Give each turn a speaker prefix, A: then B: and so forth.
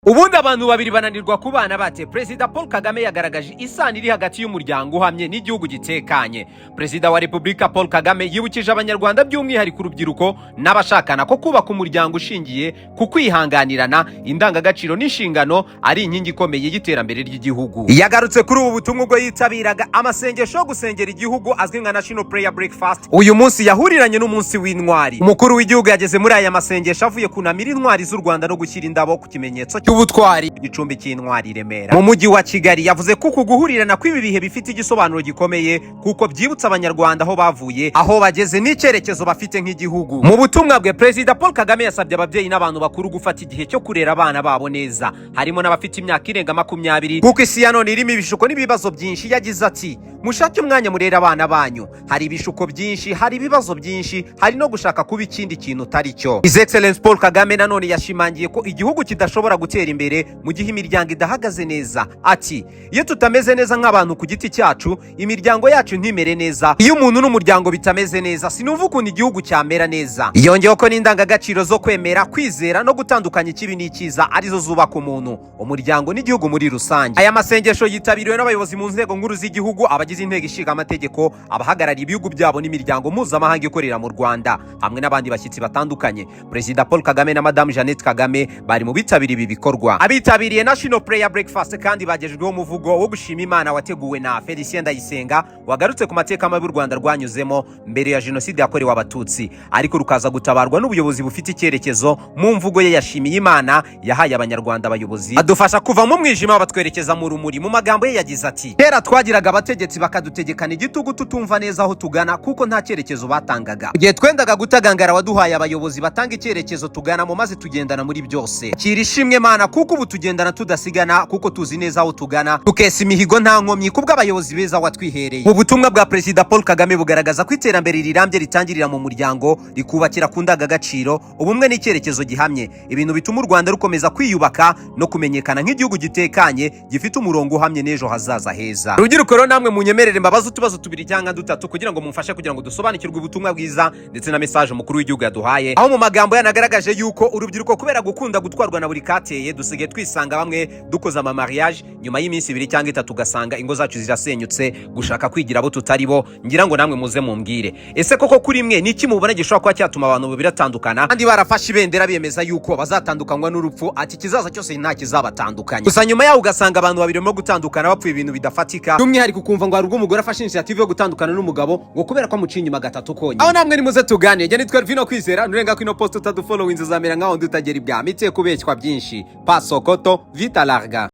A: Ubundi abantu babiri bananirwa kubana bate? Perezida Paul Kagame yagaragaje isano iri hagati y'umuryango uhamye n'igihugu gitekanye. Perezida wa Repubulika Paul Kagame yibukije Abanyarwanda, by'umwihariko urubyiruko n'abashakana, ko kubaka umuryango ushingiye ku kwihanganirana, indangagaciro n'inshingano ari inkingi ikomeye y'iterambere ry'igihugu. Yagarutse kuri ubu butumwa ubwo yitabiraga amasengesho yo gusengera igihugu azwi nka National Prayer Breakfast. Uyu munsi yahuriranye n'Umunsi w'Intwari. Umukuru w'igihugu yageze muri aya masengesho avuye kunamira intwari z'u Rwanda no gushyira indabo ku kimenyetso cy'ubutwari, Igicumbi cy'Intwari i Remera mu Mujyi wa Kigali. Yavuze ko uku guhurirana kw'ibi bihe bifite igisobanuro gikomeye, kuko byibutsa Abanyarwanda aho bavuye, aho bageze n'icyerekezo bafite nk'igihugu. Mu butumwa bwe, Perezida Paul Kagame yasabye ababyeyi n'abantu bakuru gufata igihe cyo kurera abana babo neza, harimo n'abafite imyaka irenga 20, kuko isi ya none irimo ibishuko n'ibibazo byinshi. Yagize ati: "Mushake umwanya murere abana banyu. Hari ibishuko byinshi, hari ibibazo byinshi, hari no gushaka kuba ikindi kintu utari cyo." His Excellence Paul Kagame nanone yashimangiye ko igihugu kidashobora gutera imbere mu gihe imiryango idahagaze neza. Ati: "Iyo tutameze neza nk'abantu ku giti cyacu, imiryango yacu ntimere neza, iyo umuntu n'umuryango bitameze neza, sinumva ukuntu igihugu cyamera neza." Yongeyeho ko n'indangagaciro zo kwemera, kwizera no gutandukanya ikibi n'icyiza arizo zubaka umuntu, umuryango n'igihugu muri rusange. Aya masengesho yitabiriwe n'abayobozi mu nzego nkuru z'igihugu, abagize Inteko Ishinga Amategeko, abahagarariye ibihugu byabo n'imiryango mpuzamahanga ikorera mu Rwanda, hamwe n'abandi bashyitsi batandukanye. Perezida Paul Kagame na Madamu Jeannette Kagame bari mu bitabiriye ibi bikorwa. Abitabiriye National Prayer Breakfast kandi bagejejweho umuvugo wo gushima Imana wateguwe na Felicien Ndayisenga, wagarutse ku mateka mabi u Rwanda rwanyuzemo mbere ya Jenoside yakorewe Abatutsi, ariko rukaza gutabarwa n'ubuyobozi bufite icyerekezo. Mu mvugo ye yashimiye Imana yahaye Abanyarwanda abayobozi adufasha kuva mu mwijima batwerekeza mu rumuri. Mu magambo ye yagize ati: "Kera twagiraga abategetsi bakadutegekana igitugu, tutumva neza aho tugana kuko nta cyerekezo batangaga. Igihe twendaga gutagangara, waduhaye abayobozi batanga icyerekezo tuganamo, maze tugendana muri byose. Kira ishimwe Mana, kuko ubu tugendana tudasigana, kuko tuzi neza aho tugana, tukesa imihigo nta nkomyi kubw'abayobozi beza watwihereye." Mu butumwa bwa Perezida Paul Kagame bugaragaza ko iterambere rirambye ritangirira mu muryango, rikubakira ku ndangagaciro, ubumwe n'icyerekezo gihamye, ibintu bituma u Rwanda rukomeza kwiyubaka no kumenyekana nk'igihugu gitekanye, gifite umurongo uhamye n'ejo hazaza heza. Rubyiruko rero, namwe munyemerere mbabaze utubazo tubiri cyangwa dutatu kugira ngo mumfashe kugira ngo dusobanukirwe ubutumwa bwiza ndetse na message umukuru w'igihugu yaduhaye, aho mu magambo yanagaragaje yuko urubyiruko, kubera gukunda gutwarwa na buri kateye, dusigaye twisanga bamwe dukoze ama mariage, nyuma y'iminsi 2 cyangwa 3 ugasanga ingo zacu zirasenyutse, gushaka kwigira abo tutari bo. Ngira ngo namwe muze mumbwire: ese koko kuri mwe ni iki mubona gishobora kuba cyatuma abantu babiri batandukana, kandi barafashe ibendera biyemeza yuko bazatandukanywa n'urupfu, ati ikizaza cyose nta kizabatandukanya? Gusa nyuma yaho ugasanga abantu babiri barimo gutandukana bapfuye ibintu bidafatika, by'umwihariko ukumva ngo hari ubwo umugore afashe initiative yo gutandukana n'umugabo ngo kubera ko amuciye inyuma gatatu konyine. Aho namwe nimuze tuganire. Njye nitwa Vino Kwizera. Nurenga ko ino post utadufollowinze, uzamera nkaho ndi utagera ibwami, iteka kubeshywa byinshi. Pasokoto vita larga.